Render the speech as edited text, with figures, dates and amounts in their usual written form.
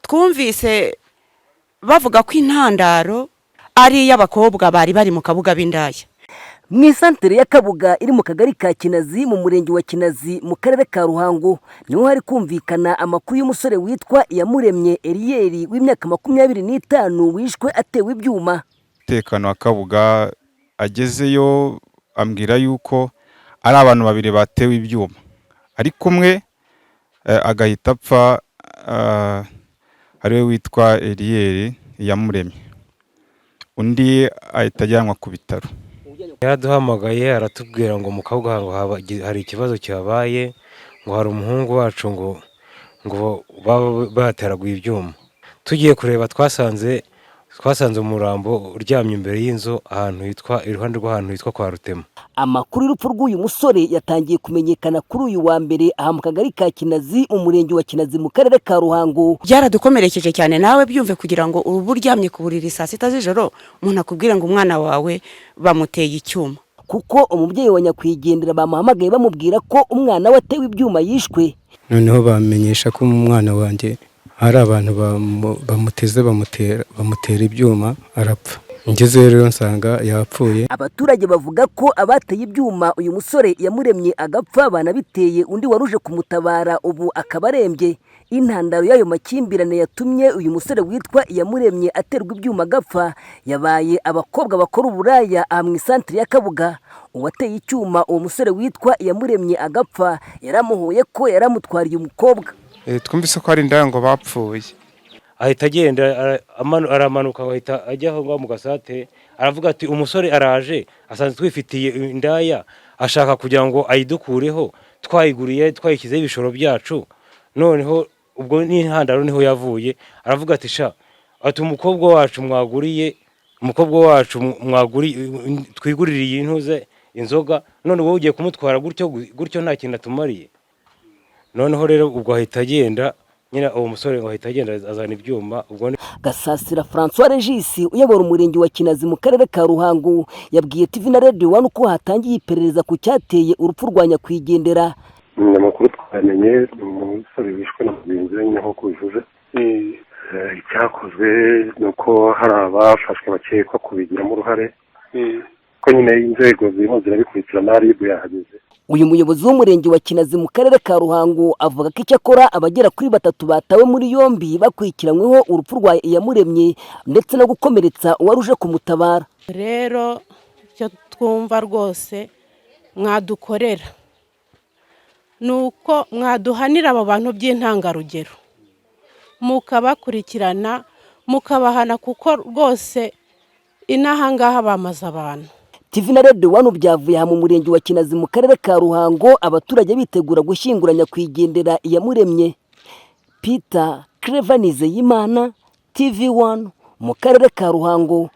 Twumvise bavuga ko intandaro ari iy'abakobwa bari bari mu Kabuga b'indaya. Mu isantere ya Kabuga iri mu kagari ka Kinazi, mu murenge wa Kinazi, mu karere ka Ruhango, niho hari kumvikana amakuru y'umusore witwa Iyamuremye Eriyeri w'imyaka 25 wishwe atewe ibyuma. Umutekano wa Kabuga agezeyo ambwira yuko ari abantu babiri batewe ibyuma, ariko umwe agahita apfa, ariwe witwa Eriyeri Iyamuremye, undi ahita ajyanwa ku bitaro. Yaraduhamagaye aratubwira ngo mu Kabuga ngo hari ikibazo cyabaye, ngo hari umuhungu wacu ngo baba bateraguye ibyuma. Tugiye kureba twasanze umurambo uryamye imbere y'inzu, ahantu hitwa iruhande rw'ahantu hitwa kwa Rutema. Amakuru y'urupfu rw'uyu musore yatangiye kumenyekana kuri uyu wa mbere aha mu kagari ka Kinazi, mu murenge wa Kinazi, mu karere ka Ruhango. Byaradukomerekeje cyane, nawe byumve, kugira ngo uba uryamye ku buriri saa 6 z'ijoro, umuntu akubwire ngo umwana wawe bamuteye icyuma. Kuko umubyeyi wa nyakwigendera bamuhamagaye bamubwira ko umwana we atewe ibyuma yishwe. Noneho bamenyesha ko umwana wanjye hari abantu bamuteze bamutera ibyuma arapfa. Ngezeyo rero nsanga yapfuye. Abaturage bavuga ko abateye ibyuma uyu musore Yamuremye agapfa banabiteye undi waruje kumutabara, ubu akaba arembye. Intandaro y'ayo makimbirane yatumye uyu musore witwa Iyamuremye aterwa ibyuma agapfa yabaye abakobwa bakora uburaya aha mu isantire ya Kabuga. Uwateye icyuma uwo musore witwa Iyamuremye agapfa yaramuhuye ko yaramutwariye umukobwa. Twumvise ko hari indaya ngo bapfuye. Ahita agenda aramanuka, ahita ajya aho ngaho mu gasate, aravuga ati: "Umusore araje asanzwe twifitiye indaya, ashaka kugira ngo ayidukureho twayiguriye, twayishyizeho ibishoro byacu." Noneho ubwo n'intandaro niho yavuye, aravuga ati: "Sha," ati, "umukobwa wacu mwaguriye, umukobwa wacu mwaguriye, twiguririye intuze inzoga, none wowe ugiye kumutwara gutyo gutyo, nta kintu atumariye." Noneho rero ubwo ahita agenda nyine, uwo musore ngo ahita agenda azana ibyuma ubwo ni Gasasira Francois Regis uyobora umurenge wa Kinazi mu karere ka Ruhango yabwiye TV na Radio One ko hatangiye iperereza ku cyateye urupfu rwa nyakwigendera. Amakuru twamenye ni umusore wishwe na mugenzi we nyine nk'uko bivuze. Icyakozwe ni uko hari abafashwe bakekwa kubigiramo uruhare, ko nyine inzego zirimo zirabikurikirana, RIB yahageze. Uyu muyobozi w'umurenge wa Kinazi mu karere ka Ruhango avuga ko icyakora abagera kuri batatu batawe muri yombi bakurikiranyweho urupfu rwa Iyamuremye ndetse no gukomeretsa uwari uje kumutabara. Rero icyo twumva rwose mwadukorera ni uko mwaduhanira abo bantu by'intangarugero, mukabakurikirana, mukabahana, kuko rwose inaha ngaha bamaze abantu. TV na Radio One byavuye aha mu murenge wa Kinazi mu karere ka Ruhango, abaturage bitegura gushyingura nyakwigendera Iyamuremye. Peter Clever Nizeyimana, TV One, mu karere ka Ruhango.